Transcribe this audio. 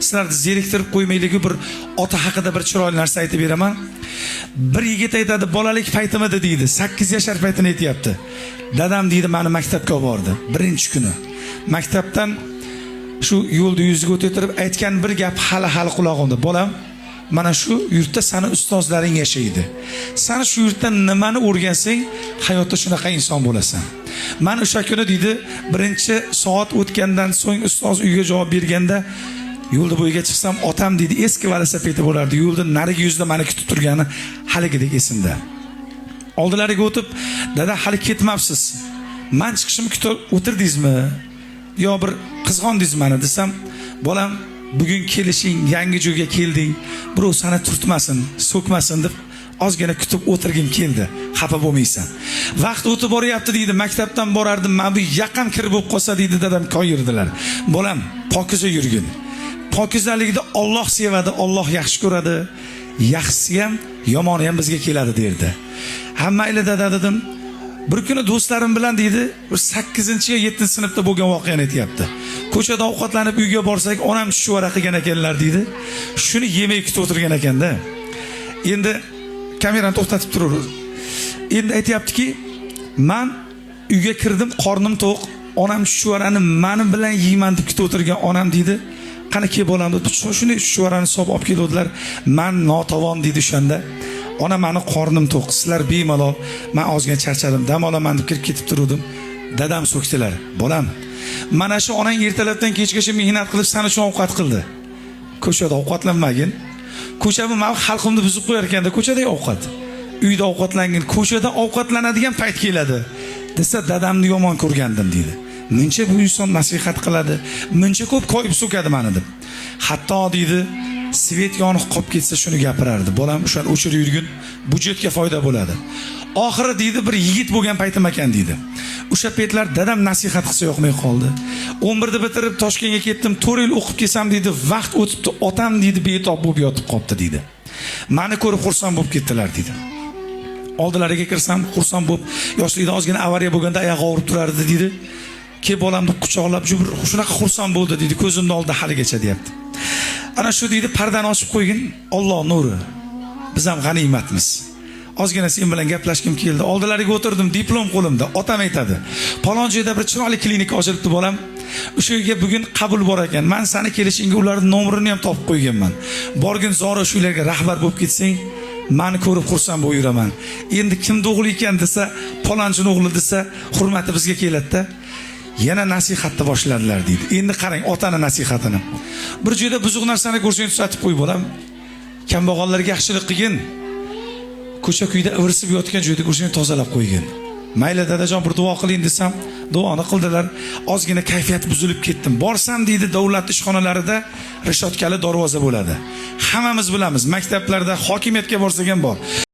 Sizlarni zeriktirib qo'ymayligi bir ota haqida bir chiroyli narsa aytib beraman. Bir yigit aytadi, bolalik paytim edi deydi. 8 yashar paytini aytyapti. Dadam deydi, meni maktabga olib bordi. Birinchi kuni. Maktabdan shu yo'lda yuziga o'tib aytgan bir gap hali qulog'imda. Bolam, mana shu yurtda sani ustozlaring yashaydi. Sani shu yurtda nimani o'rgansang, hayotda shunaqa inson bo'lasan. Man o'sha kuni deydi, birinchi soat o'tgandan so'ng ustoz uyga javob berganda yo'lda bo'yiga chiqsam, otam deydi, eski velosipedi bo'lardi. Yo'lda narigi yuzda meni kutib turgani haligidek esimda. Oldilariga o'tib, dada hali ketmabsiz. Man chiqishimni kutib o'tirdingizmi? Yo bir qizg'ondingiz mani desam, bolam bugun kelishing, yangi joyga kelding, birov seni turtmasin, so'kmasin deb ozgina kutib o'tirgim keldi. Xafa bo'lmaysan. Vaqt o'tib boryapti deydi, maktabdan borardim, mana bu yaqam kir bo'lib qolsa deydi, dadam koyirdilar. Bolam, pokiza yurgin. Pokizalikni Alloh sevadi, Alloh yaxshi ko'radi. Yaxshisi ham, yomoni ham bizga keladi derdi. Ha mayli dada dedim. Bir kuni do'stlarim bilan deydi, bir 8-yo 7-sinfda bo'lgan voqeani aytyapti. Ko'chada ovqatlanib uyga borsak, onam chuchvara qilgan ekanlar deydi. Shuni yemay kutib o'tirgan ekanda. Endi kamerani to'xtatib turur. Endi aytyaptiki, man uyga kirdim, qornim to'q, onam chuchvarani mani bilan yeyman deb kutib o'tirgan onam deydi. Qani kel bolam deb shuni chuchvarani solib olib keluvdilar. Man notavon deydi o'shanda. Ona mani qornim to'q, sizlar bemalol, man ozgina charchadim, dam olaman deb kirib ketib turuvdim. Dadam so'kdilar. Bolam, mana shu onang ertalabdan kechgacha mehnat qilib san uchun ovqat qildi. Ko'chada ovqatlanmagin. Ko'chani man xalqimni buzib qo'yar ekanda ko'chadagi ovqat. Uyda ovqatlangin, ko'chada ovqatlanadigan payt keladi. Desa dadamni yomon ko'rgandim deydi. Muncha bu inson nasihat qiladi, muncha ko'p koyib so'kadi mani deb. Hatto deydi, svet yoniq qolib ketsa shuni gapirardi. Bolam o'shani o'chirib yurgin, budjetga foyda bo'ladi. Oxiri deydi, bir yigit bo'lgan paytim ekan deydi. O'sha paytlar dadam nasihat qilsa yoqmay qoldi. 11 da bitirib Toshkentga ketdim, 4 yil o'qib kelsam deydi, vaqt o'tibdi, otam deydi betob bo'lib yotib qolibdi deydi. Meni ko'rib xursand bo'lib ketdilar deydi. Oldilariga kirsam xursand bo'lib, yoshligida ozgina avariya bo'lganda oyog'i og'rib turardi deydi. Kel bolam deb quchoqlab, shunaqa xursand bo'ldi deydi, ko'zimni oldida haligacha deyapti. Ana shu deydi, pardani ochib qo'ygin, Alloh nuri. Biz ham g'animatmiz. Ozgina sen bilan gaplashgim keldi. Oldilariga o'tirdim, diplom qo'limda. Otam aytadi: "Palon joyda bir chiroyli klinika ochilibdi bolam. O'sha yerga bugun qabul bor ekan. Men seni kelishingga ularning nomerini ham topib qo'yganman. Borgin zora shu yerga rahbar bo'lib ketsang, meni ko'rib xursand bo'lib yuraman. Endi kimni o'g'li ekan desa, palonchini o'g'li desa, hurmati bizga keladi-da." Yana nasihatni boshladilar deydi. Endi qarang otani nasihatini. Bir joyda buzuq narsani ko'rsang tuzatib qo'y bolam. Kambag'allarga yaxshilik qilgin. Ko'cha kuyda ivirsib yotgan joyda ko'rsang tozalab qo'ygin. Mayli dadajon bir duo qiling desam, duoni qildilar. Ozgina kayfiyat buzilib ketdim. Borsam deydi, davlat ishxonalarida rishotkali darvoza bo'ladi. Hammamiz bilamiz, maktablarda, hokimiyatga borsak ham bor.